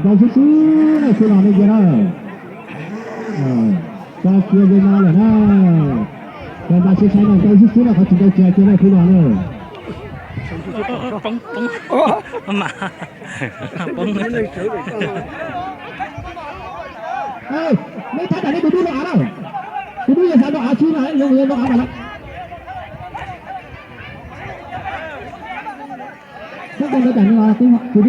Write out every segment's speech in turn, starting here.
Ntau xwb xwb na, khub no nej cia na. Tso cia li no lawm na. Tau nta siab saib no, ntau xwb xwb na, qhov tsis ntau tsis hais kiag na khub no na. Poob, poob. Mas poob. Nej thab dam nej tus dub no av na. Tus dub yog xav no av xwb na, yog no av mas lawm. Tus dub, tus dub, tus dub. Tus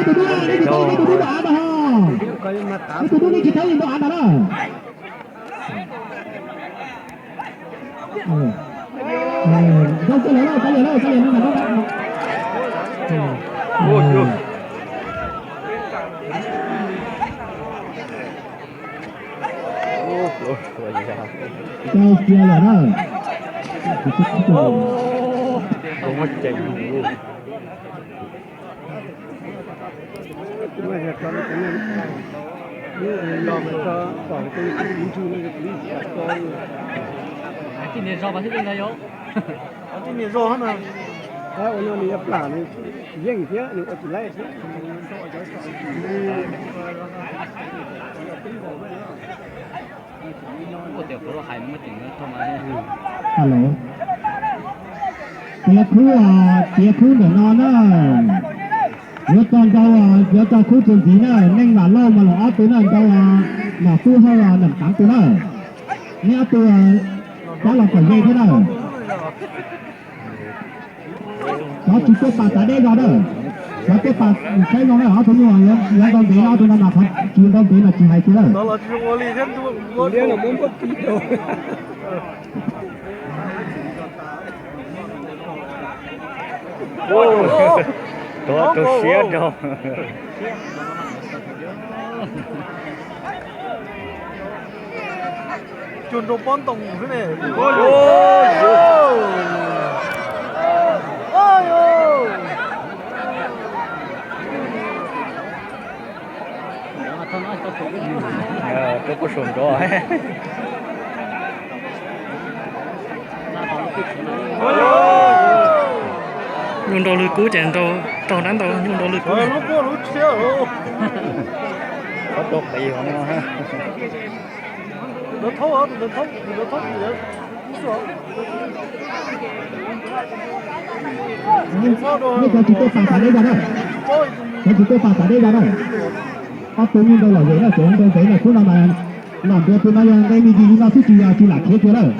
dub, tus dub no av na ho. Tus dub nej tsis thab li no av na na. Zoo kawg lawm, kav liam lawm, kav liam lawm. Tau cia lawm na. Niam zog na, ua no nws yuav plam nws tsis yeej thiab nws ua tsis laib thiab. Hello. Tiav khub, tiav khub ntawm no na. Yuav tso ntau, yuav tso khub txiav ntxiv na, Neej Vam Lauj mas los ob tug na, ntau Nom Tub Hawj Neem Taav tug na. Neb ob tug rov los kom ze thiab na. Cov tsis tuaj pam tav deb zog na. Cov tuaj pam saib zoo na, ob tug nyuj yuav ntau ntev no, ob tug no mas qhov tsis ntau ntev mas tsis hais kiag lawm. Tuav tus siab rau. Cuag nrau pob ntoos xwb ne. Rau pub saum nrov. Nyuj nrau lwg kub ces nrau, raug dab ntau nyuj nrau lwg kub. Nej cov tsis tuaj pam tav deb zog na, cov tsis tuaj pam tav deb zog na. Ob tug nyuj nrau lom zem na, cov nrau ntev na, khub no mas lom ntua tus no yog nqe me ntsis li no xwb tsis yog tsis lam khiav kiag lawm.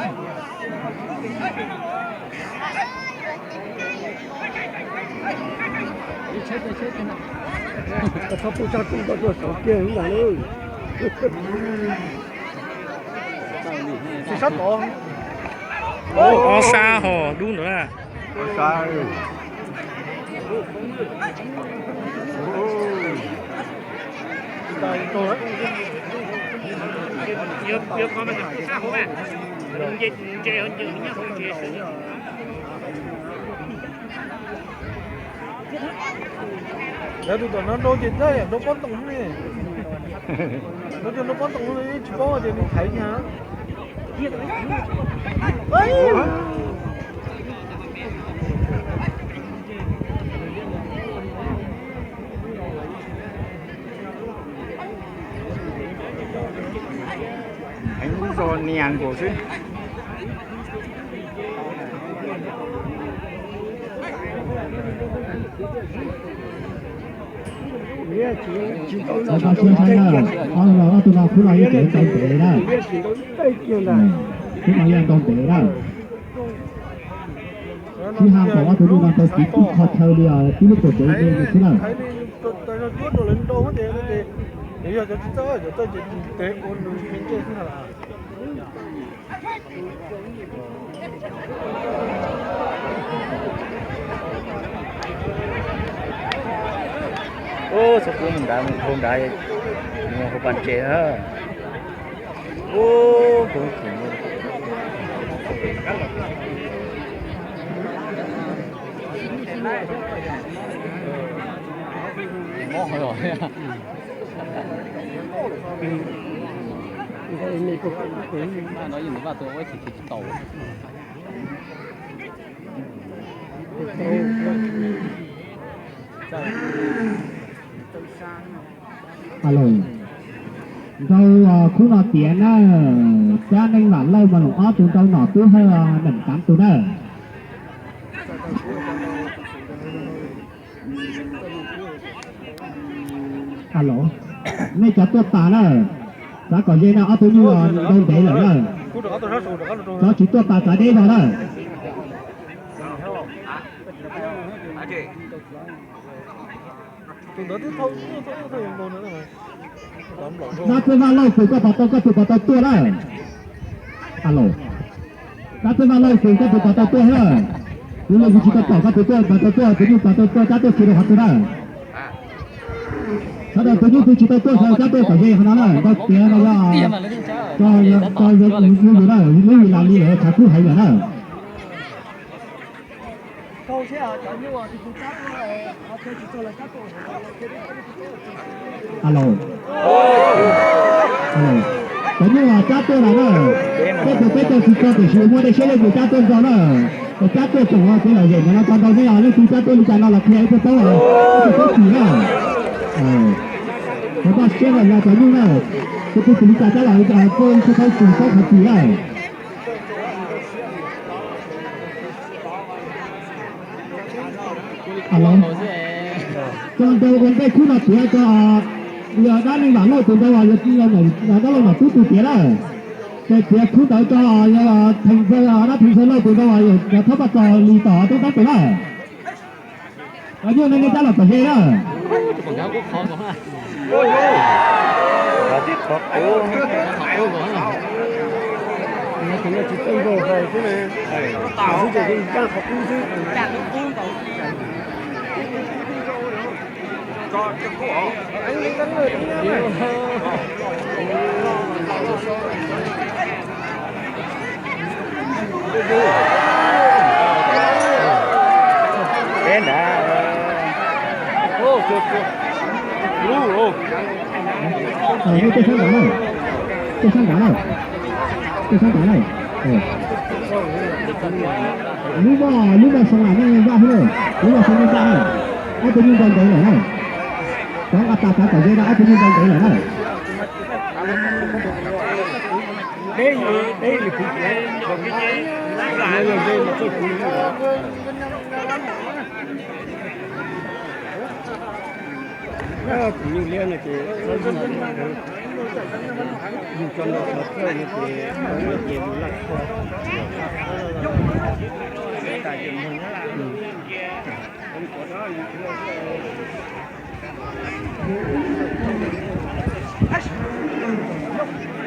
Ob sab ho dub ntawd na. Yog tus tom no nrau ces tab yam nrau pob ntoos ne. No cov nrau pob ntoos no tsis paub ces nws thaiv nyag. Heev zog nias nkaus xwb. Tau siab saib na, ob tug no khub no yeej tseem ntau ntev li na. Khub no yeej ntau ntev na. Sib ha npaum ob tug nyuj no ntau kiv tib qho chaw li os, tib lub tuam tsev li xwb na. Ub, txhob pub mus nrad, mus hauv nrad, mus hauv pas ntses na. Ub, mob los. No yeej mus vaj tua ua tsis tsis tau. Alo, nrau khub no tiav na, Tsab Neej Vam Lauj mas loos ob tug, nrau Nom Tub Hawj nees tav tug na. Alo, nej cov tuaj tas na, xav kom ze na, ob tug nyuj ntau ntev lawm na. Cov tsis tuaj tas txav deb zog na. Dab Txawj Vaj Lauj, kws koj pom tau koj tus pom tau tuaj na. Alo, Dab Txawj Vaj Lauj, kws koj tus pom tau tuaj na. Kuv los kuv tsis tau pom koj tus tuaj, pom tau tuaj, tus nyuj pom tau tuaj, Tsab tuaj xwb rau qhov twg na. Sawv daws tus nyuj tus tsis tau tuaj, sawv daws Tsab tuaj kom ze qhov no na, ntau tiav no yog tso yus na, lub yus las li lawm tshav kub heev lawm na. Alo, cov nyuj Tsab tuaj lawm na. Peb tus peb caug tsis tso tiam sis muaj dej siab dej ntsws Tsab tuaj nrog na. Tsab tuaj tsoom kev lom zem ntawm no tso nrau nej os, leej twg Tsab tuaj li cas no los qhia ib tug paub os, ib tug paub tsis na. Cov npaj siab los yog cov nyuj na, tus twg tsis li cas Tsab los ib tug paub tsis paub qhov tsis na. Alo, tso nrau ua ntej khub no tiav tso, yog Dab Neej Vam Lauj tus nrau, yog Dab Lauj Nom Tub tus tiav na. Ces tiav khub ntawd tso, yog Theem Xaw, Dab Theem Xaw Lauj tus nrau, yog Thab Paj Txos Lis Tom Toob Tab tus na. Cov nyuj nej nej Tsab los kom ze na. Peb nrad. Tej sab nrad na, tej sab nrad na, tej sab nrad na. Lub no, lub no xyoo na nej npaj xwb, lub no xyoo nej npaj na. Ob tug nyuj nrau ntev lawm na. Cov nqa tas xav kom ze na, ob tug nyuj nrau ntev lawm na. Kuv yug liab no ces yug tso nrau qhov thawj no ces, ces yug laj kho.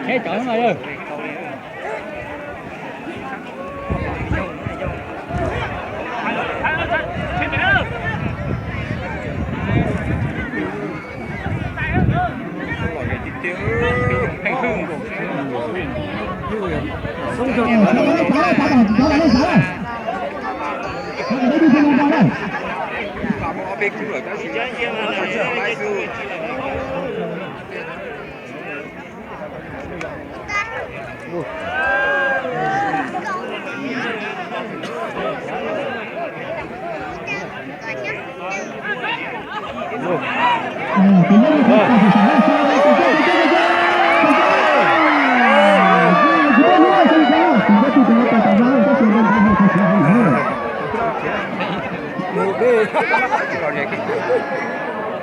Qheb cov no yog.